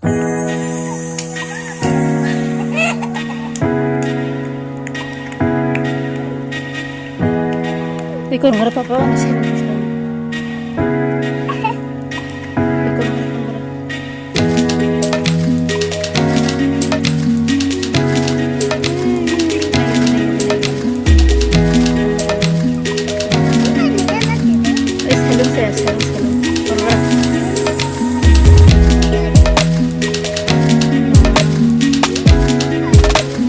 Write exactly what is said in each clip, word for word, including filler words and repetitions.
Ikon hara papa wani sini. Ikon hara papa. Ei, salung saya, salung, salung. Ora.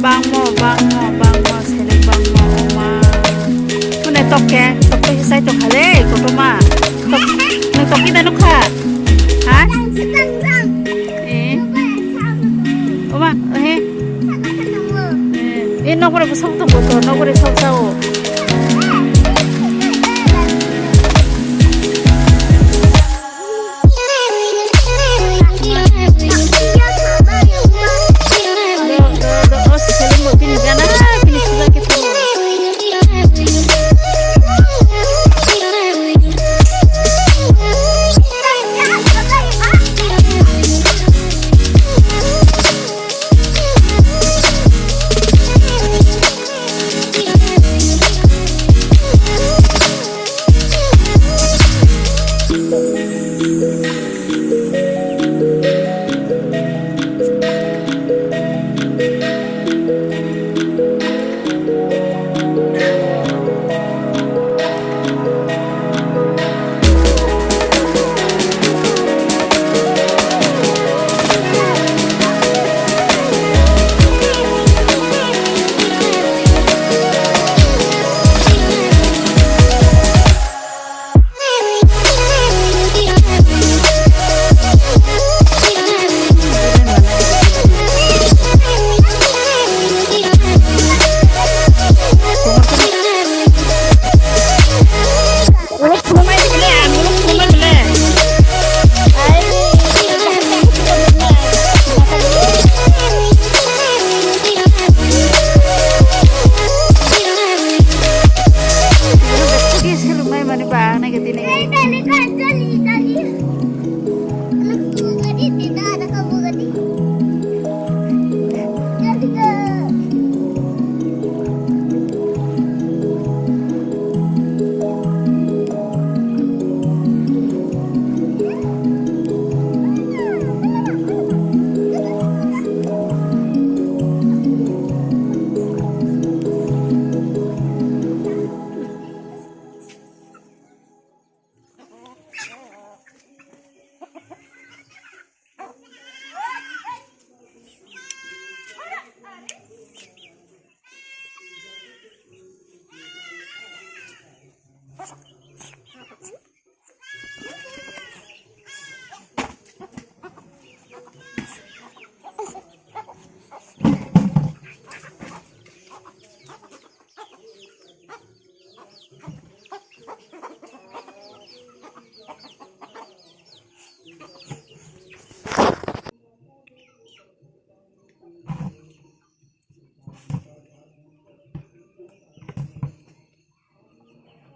Bangmo, bangmo, bangmo, seleng bangmo, oma. Mune tokke, tokke hisai tokha le, kotorma. Tok, nang tokki da nukha? Ha? Eh? Oma, eh? Eh, eh, nokore bwswk tongbo to, nokore sok sao.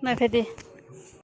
Naiphai di.